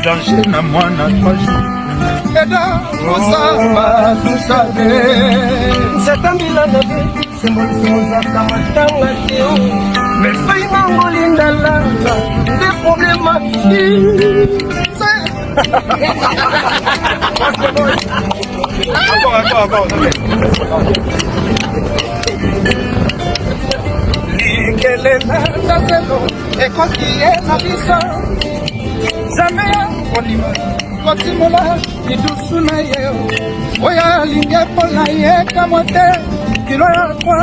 Médanger na mwana 3 jours. Eda kosamba tusabe. Nzatambila na be sembolisa matanga te mais fai mango lindalanga nde problema. Encore, encore, encore. Likelela ndazelo ekoki ye na biso nzambe ya kolima kotimola lidusu na ye oyo alingi epola ye kamwa te kilo ya kwa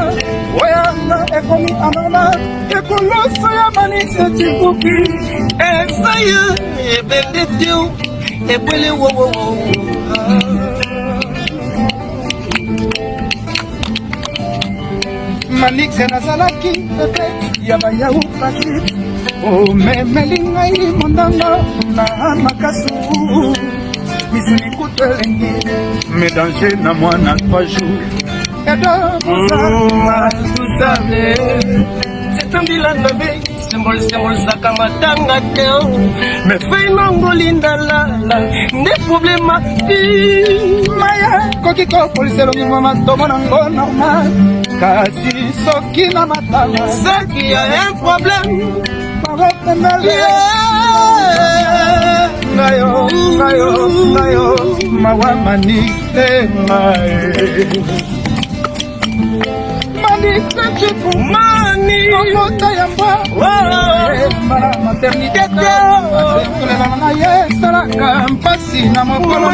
oyo anga ekomi anormal ekoloso ya manise cibuki esaye ebende te ebwele wowowo. Manix nazalaki bebe ya bayau pasi omemeli ngai mondongo na makasu misuni kutu elengi médanger na mwana 3 jours edo tusabe setambila nabe sembol sembol saka matanga te me fei nango lindalala nde problema. Maya koki kopolisa elongi mama tomona ngo normal kasi soki na matanga soki ya un problème mabopembele ngayo ngayo ngayo mawa manike ngai manike cipu mani omota ya mbwa maternité kolelana na ye esalaka mpasi na mokolo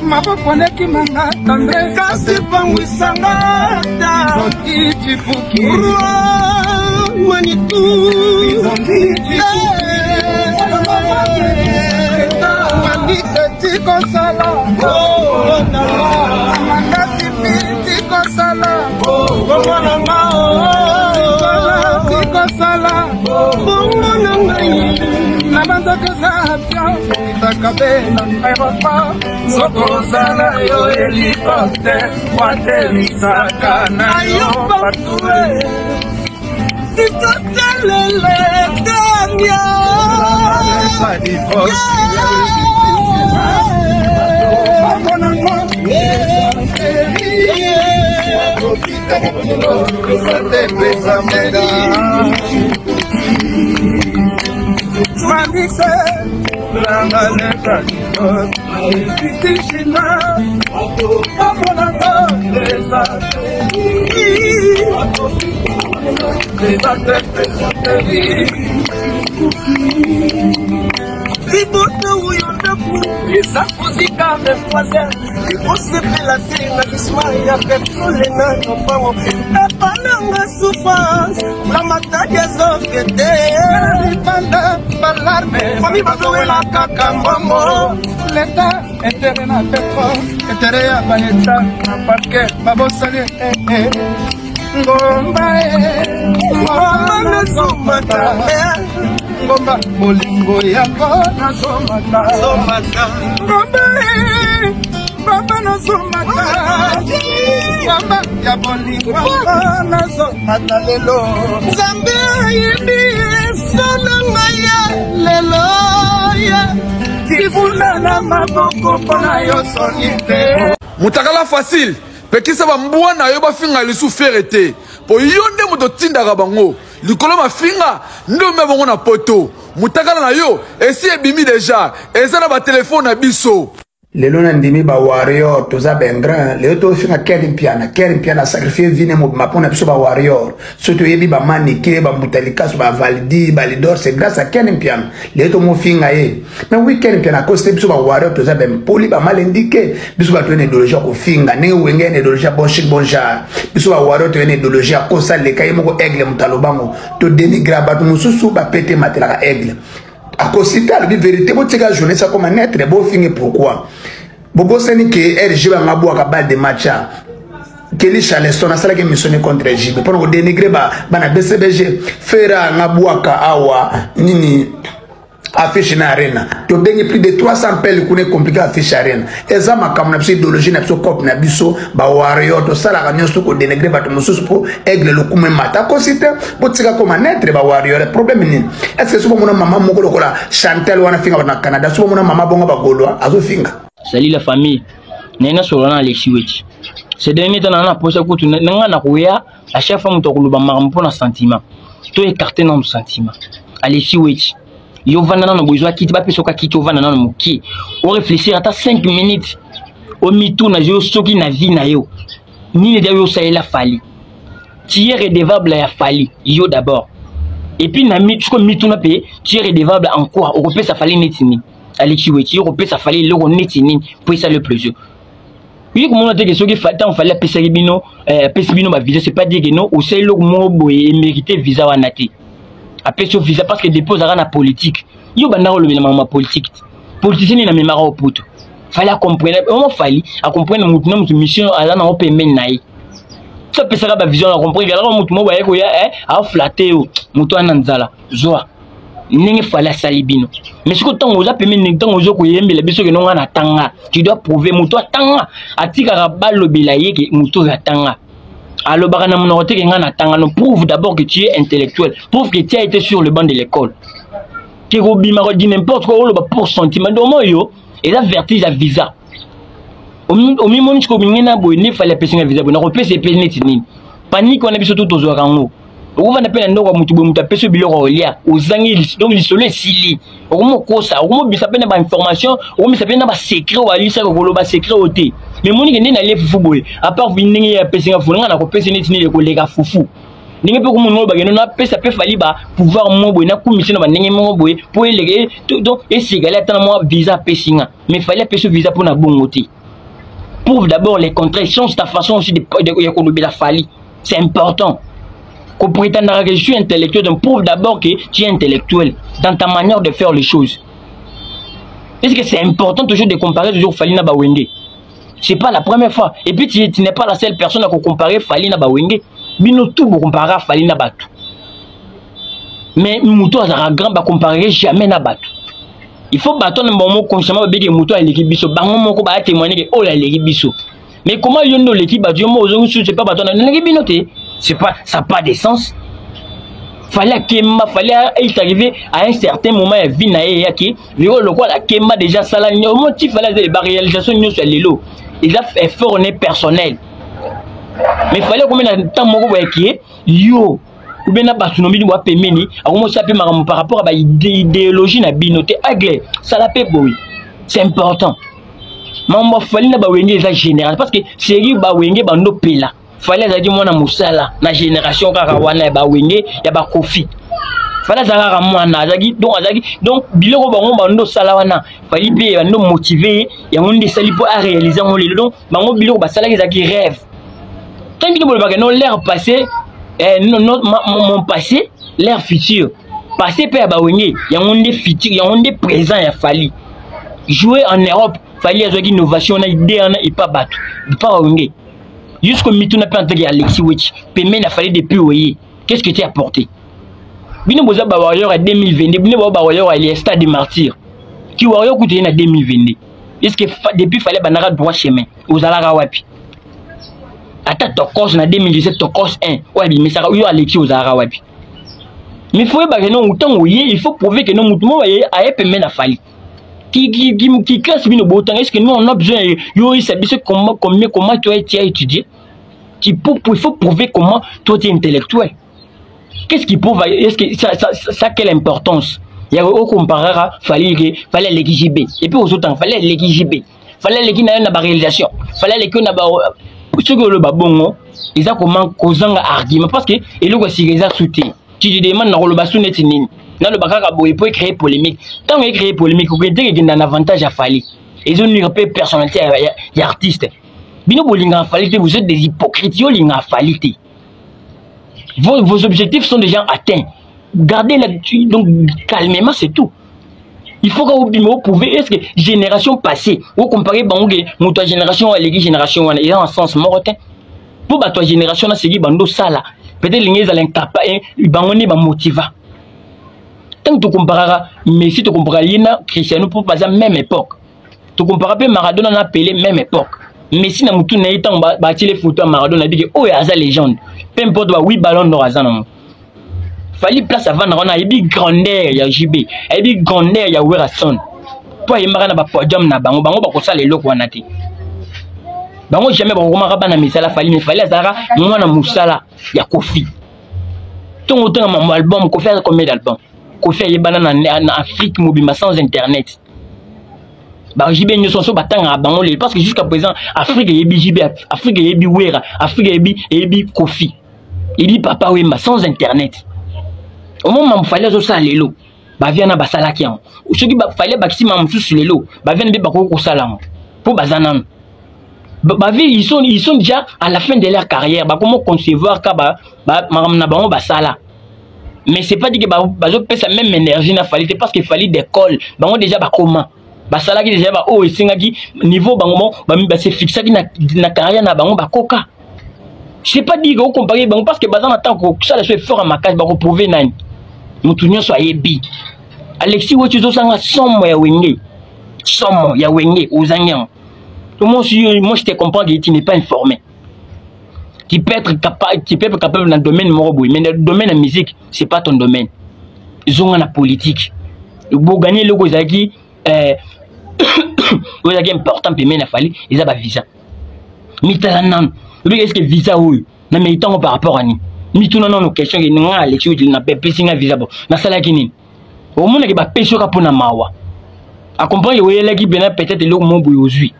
maboko ndekimanga tendre kasi pangwisanga soki cipuki manitu manike tikosala mangasipi tikosala tikosala bongo na ngai na banzoto eza pion itaka be na aéroport sokozala yo hélicoptère watelisaka na yo bato titotelele tania. Manise Libota oyo ndako eza kozika mevoisin ekosepela te na lisma ya petrole na lopango epananga souffrance na matadi ezokete libanda balarme fami bazowela kaka mbongo leta etere na petrole etere ya baeta na parke babosani ngomba ngomba nazomata ngomba bolingo yango nazomata ngomba ngomba nazomata ngomba ya bolingo yango nazomata lelo Nzambe ayebi esala ngai ya lelo ya kifunda na maboko mpona yo soni te. Mutakala facile pekisa bambwa na yo bafinga lisu fere te po yo nde moto otindaka bango likolo mafinga nde omema bango na poto mutakala na yo esi ebimi deja eza na batelefone na biso. Lelo na ndimi ba warrior toza bengrin lelo tofinga Ken Mpiana. Ken Mpiana sacrifier vie ne mobima mpona biso ba warrior. Soki toyebi ba Manike, ba Mbuta Likasu, ba Valdi, ba Lidor, c'est grâce à Ken Mpiana. Lelo tomofinga ye. Mais oui, Ken Mpiana akosi te biso ba warrior toza bempoli ba malendike. Biso bato na idéologie ya kofinga ndenge wenge na idéologie ya bon chic bon genre. Biso ba warrior toye na idéologie ya kosa leka ye moko aigle moto alobango. To dénigra bato mosusu bapete matelaka aigle. Akosi te alobi vérité botika journée ça comme net bofinge pourquoi bobosani ke RG banga bwaka balle de match Kelly Charleston asalaki émission contre JB mpona kodénigre bana BCBG Fera nga bwaka awa nini. Affiche na arena tobengi plus de 300 pele kuna ecomplike affiche arena. Eza makambo na biso, idéologie na biso, cope na biso bawario, tosalaka nyonso kodenegre bato mosusu mpo aigle lokumu emata. Kosi te, botika koma netre bawario. Problème nini? Est ce que soki bomona mama moko lokola Chantel wana finga bato na Canada, soki bomona mama bongo bagolwa azofinga? Salut la famille, naye nasolola na Alexis Weti. Ces derniers temps na posa kutu na nga na koya à chaque fois moto akoloba makambo mpo na sentiment, to écarte nano sentiment. Alexis Weti, yo vanda nano boye, zwa kiti, bapesa oka kiti, ovanda nano moke, orefléchir ata 5 minutes, omituna yo soki na vie na yo nini deya yo osalela Fally. Tu es redevable ya Fally yo d'abord, et puis na siko mituna mpe, tu es redevable en quoi? Okopesa Fally neti nini? Alexis Weti, yo okopesa Fally eloko neti nini po esala le plaisir? Oye komona te ke soki ntango Fally apesaki bino, apesi bino bavisa, c'est pas dire que non osali eloko moko boye emérite visa wana te. Apesi yo visa parce que depuis ozalaka na politique, yo bandaka olobela makambo ya politique te. Politicien nini amemaka yo poto? Fally acomprene omo, Fally acomprene motu na motu, mission aza nango pembeni na ye. So apesaka bavision na comprendre alaka motu moko baye koya aflatte yo, motu wana nzala zwa ndenge Fally asali bino. Mais soki ntango oza pembeni, ntango oza koyembela biso ke nonga na tanga, tu dois prouver. Moto atanga atikaka balobela ye ke moto oyo atanga alobaka na monoko te ke ngai natanga. No, prouve d'abord que tu es intellectuel, prouve que tu as été sur le banc de l'école, ke kobima di n'importe quoi, oloba pour sentiment. Donc oyo eza vertige ya visa. Omimoni sikoyo omingi na boye nde Fally apesinga visa boye, nakopesa epe neti nini? Panike wana biso to tozwaka yango. Okovanda mpe na ndako ya motu boye, moto apesi yo biloko ya kolia, ozangi, donc lisolo esili, okomokosa, okomobisa mpe na bainformation, okomisa mpe na basecret oyo alisaka koloba secret oyo te. Mais monike nde nalie fufu boye, à part ndenge ye apesinga fufu, nga nakopesa neti nini ekoleka fufu? Ndenge mpe komona oyo bakende napesa mpe Fally ba pouvoir moko boye, nakumisa na bandenge moko boye mpo eleke, donc esikali ata na mwa visa apesi nga. Mais Fally apesi visa mpona bongo te. Prouve d'abord les contraires, change ta façon aussi de ya kolobela Fally, c'est important. Koprétendaka que je suis intellectuel, donc prouve d'abord que tu es intellectuel dans ta manière de faire les choses. Est-ce que c'est important toujours de comparer toujours Fally na bawenge? C'est pas la première fois, et puis tu n'es pas la seule personne à comparer Fally na bawenge. Bino tout bocomparer Fally na bato, mais moto azalaka grand, bacomparer jamais na bato. Il faut bato na bango consciemment babiki moto aleki biso, bango moko baya témoigner ke oyo aleki biso. Mais comment yo nde oleki bato, yo moko ozongi? C'est pas bato na ndenge bino te, c'est pas ça, pas de sens. Fally akemba, Fally est arrivé à un certain moment ya vie na ye, eyaki lelo lokola akemba déjà, asala omoti. Fally aza baréalisation nyonso ya lelo eza effort ne personnel, mais Fally akomi na temps moko boyaki yo ou bien na bato na bino bwa pembeni, akomosala mpe makambo par rapport à baidéologie na bino te. Aigle sala mpe boye, c'est important. Mambo Fally na bawenge eza général, parce que série bawenge bando pela, Fally azalaki mwana mosala na génération kaka wana ya bawenge ya bakofi. Fally azalaka kaka mwana, azalaki donc, azalaki donc biloko bango bando osala wana, Fally mpe bando motive ye, yango nde esali mpo aréalise yango lelo. Donc bango biloko basalaki ezalaki rêve. Ntango bino bolobaka no l'air passé, no, no, ma, mon passé, l'air futur, passé mpe ya bawenge, yango nde futur, yango nde présent ya Fally. Jouer en Europe, Fally azwaki innovation na idée wana epa bato, epa bawenge. Jusqu'au mituna mpe en tant que Alexis Wetchi pembeni ya Fally depuis oye, qu'est-ce que tu as apporté? Bino boza bawarrior ya 2022, bino bao bawarrior ya stade de martyr ki warrior kutu ye na 2022. Est ce que depuis Fally bandaka droit chemin, ozalaka wapi? Ata Tokos na 2017, Tokos 1 oyo abimisaka oyo, Alexis ozalaka wapi? Mais faut yebaka no ntango oye, il faut prouver que no motu moko aye pembeni na Fally qui classe bino botanga. Est ce que nous on a besoin yo oyisa biso comment toi tu as étudié? Il faut prouver comment toi tu es intellectuel. Qu'est-ce qui prouve? Est-ce que ça quelle importance ya okomparaka Fally ke Fally aleki JB, et puis ozotanga Fally aleki JB, Fally aleki na yo na baréalisation, Fally aleki yo na ba soki oloba bongo eza comment kozanga argument, parce que eloko ya sika eza su te. Tu te demandes na koloba su neti nini, naloba kaka boye po ecréer polémique. Ntango ecréer polémique, okende te ekenda na avantage ya Fally, ezonuire mpe personnalité ya artiste. Bino bolingaka Fally te, vous êtes des hypocrites. Yo olingaka Fally te, vos objectifs sont déjà atteints, gardez la, donc calmement, c'est tout. Il faut que vous pouvez, est-ce que génération passée vous comparez bango ke moto ya génération aleki génération wana, eza en sens moko te? Mpo bato ya génération na seki bando sala, peut-être lingi ezala incapa, bango nde bamotiva. Ntango tokomparaka Messi, tokomparaka ye na Cristiano mpo baza même époque. Tokompara mpe Maradona na Pelé, même époque. Messi na mutu na ye, ntango batiele photo ya Maradona, abiki oyo aza légende, peu importe ba 8 ballon d'or aza nango. Fally, place avandaka wana, ayebi grandeur ya JB, ayebi grandeur ya Werrason, mpo ayembaka na bapodium na bango. Bango bakosala eloko wana te. Bango jamais bakokomaka bana misala Fally. Mais Fally azalaka mwana mosala ya Koffi. Ntongo otanga mambo album, Koffi aza combien d'album? Koffi ayebana na Afrique mobimba sans internet. Ba JB nyonso so batangaka bango lelo, parce que jusqu'à présent Afrique eyebi JB, Afrique eyebi Wera, Afrique eyebi Koffi, eyebi Papa Wemba sans internet. Omoni mambo Fally azosala lelo, bavia na basalaki yango. Soki Fally abakisi mama mosusu lelo, bavia na mpe bakoki kosala yango, mpo baza nano bavi, ils sont déjà à la fin de leur carrière. Bakoma concevoir ka makambo na bango basala, mais c'est pas dit que bazopesa même énergie na Fally te, parce que Fally d'école bango déjà bakoma basalaki déjà ba oyo esengaki niveau bango base fixaki na carrière na bango bakoka. C'est pas dire que ocompare bango, parce que baza na temps kosala so effort ya makasi, bakoprouve nani. Motu nyonso ayebi Alexis Weti, ozosanga somo ya Wenge, somo ya Wenge ozangi yango. Moi aussi, moi je te comprends que tu n'es pas informé. Tu peux être capable dans le domaine moko boye, mais dans le domaine de la musique, c'est pas ton domaine. Zonga na politique. Boganye eloko ezalaki oyo ezalaki important pembeni na Fally, eza bavisa. Mitala nano obi, est ce que visa oyo na mérite yango par rapport à nini? Mituna nano question ke nga Alexis oyo na pepesi nga visa, bo nasalaki nini? Omonaki bapesi yoka mpona mawa, acomprendre oyelaki mpena peut-être eloko moko boye ozwi.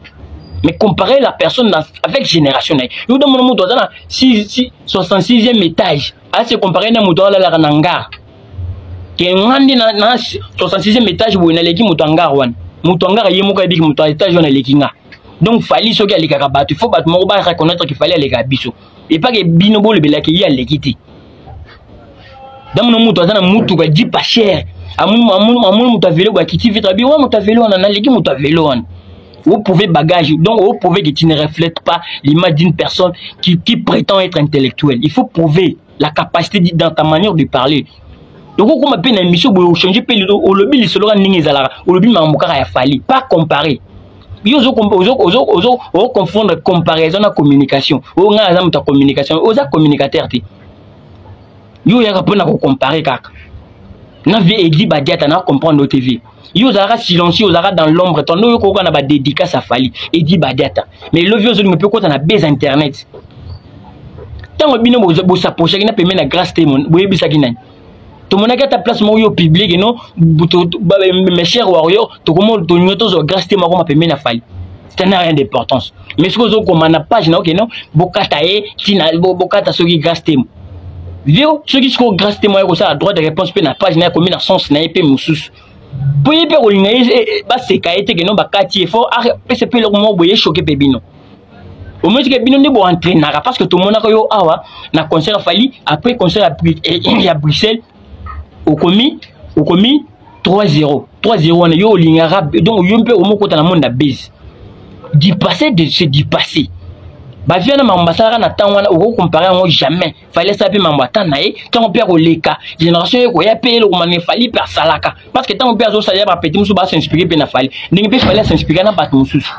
Mais comparer la personne avec génération na ye, yo domona moto aza na 66e étage, ase comparer na moto alalaka na ngare ke nga nde na 66e étage boye, naleki moto ya ngare wana. Moto ya ngare ye moko ayebiki moto ya étage wana aleki nga. Donc Fally, soki alekaka bato, il faut bato moko bareconnaître ke Fally alekaka biso, epake bino bolobelaki ye aleki te. Damona moto aza na mutuka jeep cher, amoni moto ya vélo boye, akiti vitre, abi wa moto ya vélo wana, naleki moto ya vélo wana. Vous pouvez bagage, donc vous prouvez que tu ne reflètes pas l'image d'une personne qui prétend être intellectuelle. Il faut prouver la capacité dans ta manière de parler. Donc okoma mpe na émission boye, ochange mpe, olobi lisolo kaka ndenge ezalaka, olobi makambo kaka ya Fally, pas comparer. Yo ozoconfondre comparaison na communication. Oyo ngai aza moto ya communication, oza communicateur te. Yo oyaka mpona kocompare kaka na vie Edi Badiata na comprendre o TV. Yo ozalaka silencieux, ozalaka dans l'ombre, tondo oyo koyoka na badédicace ya Fally Edi Badiata. Mais elovi ozolinga mpe okota na base internet. Ntango bino bosapprochaki na pembeni na Grâce te, boyebisaki nani? Tomonaki ata place moko yo public no, mes chers warrior, tokomo tolingi tozwa Grâce te moko ma pembeni na Fally, ça n'a rien d'importance. Mais soki ozokoma na page na okeno bokata ye ntina, bokata soki Grâce te vio, soki sikoyo Grâce te moko kosala droit de réponse mpe na page na ye, akomi na sens na ye mpe mosusu, mpo ye mpe kolinga ye baseka ye te keno bakati ye, fo apesa mpe eloko moko boye echoque mpe bino. Omoni ke bino nde boentraînaka, parce que tomonaka yo awa na concert Fally, après concert ya Bruxelles, okomi 3-0 3-0 wana yo olingaka. Donc yo mpe omokota na monde ya base du passé, de c'est du passé. Bavia na makambo basalaka na ntango wana, okokompare yango jamais. Fally asala mpe mambo ata na ye ntango mpe akoleka, génération ye koya mpe eloko mane Fally mpe asalaka, parce que ntango mpe azosala ya bapeti mosusu basinspire mpe na Fally, ndenge mpe Fally asinspire na bato mosusu.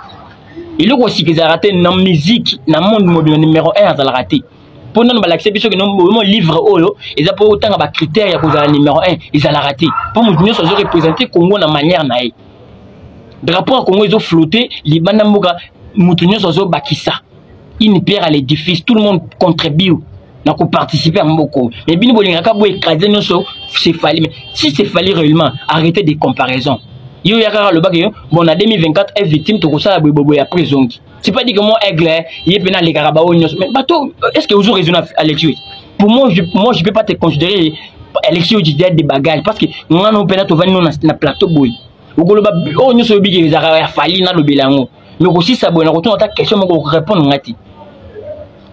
Eloko sika ezalaka te na musique na monde mobimba. Numéro 1 azalaka te, mpo nano balakisa biso ke mo livre oyo eza mpo otanga bacritère ya kozala numéro 1 ezalaka te, mpo moto nyonso azoreprésente Congo na manière na ye. Drapeau ya Congo ezoflotte libanda mboka, moto nyonso azobakisa une pierre à l'édifice, tout le monde contribue na koparticiper ya mboka. Mais bino bolingaka boécrase nyonso, c'est Fally. Mais si c'est Fally réellement, arrêtez des comparaisons. Yo ya kaka alobaki yo bon na 2024 est victime, tokosala boye boye, après zongi. C'est pas dit que moi aigle ye mpe nalekaka baoyo nyonso. Mais bato, est ce que ozo raisonne, Alexis? Pour moi, je peux pas te considérer, Alexis, oyo des bagages, parce que nga no mpena tovandi no na plateau boye, okoloba oyo nyonso oyebiki ezalaka ya Fally, nalobela yango. Mais kosisa boye na kotuna ata question moko, okorépondre nga te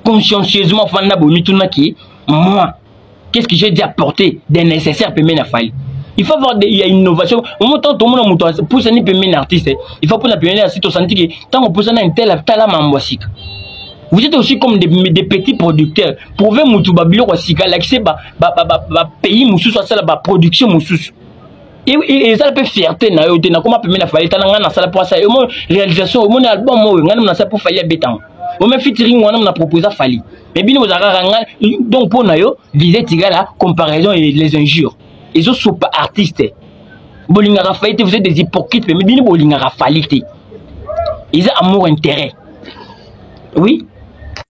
consciencieusement. Fanda boye, mitunaki: moi, qu'est-ce que j'ai dit apporter de nécessaire pembeni ya Fally? Il faut avoir des, il y a innovation au moment tant tomona moto pusani pembeni artiste, il faut mpona pembeni artiste osanti ke ntango pusana intel, tala mambo ya sika. Vous êtes aussi comme des petits producteurs. Prouver mutu babiloko ya sika, lakise bapays mosusu asala baproduction mosusu. Ezala mpe fierté na yo te. Nakoma pembeni na Fally, tala ngai nasala mpo asala. Omoni réalisation, omoni album oyo ngai nasala mpo Fally abetango, ome featuring wana na proposa Fally. Mais bino bozalaka kaka ngai. Donc mpo na yo vise tigala comparaison et les injures ezosopa artiste. Bolingaka Fally te, vous êtes des hypocrites. Mais bino bolingaka Fally te, eza amour intérêt, oui.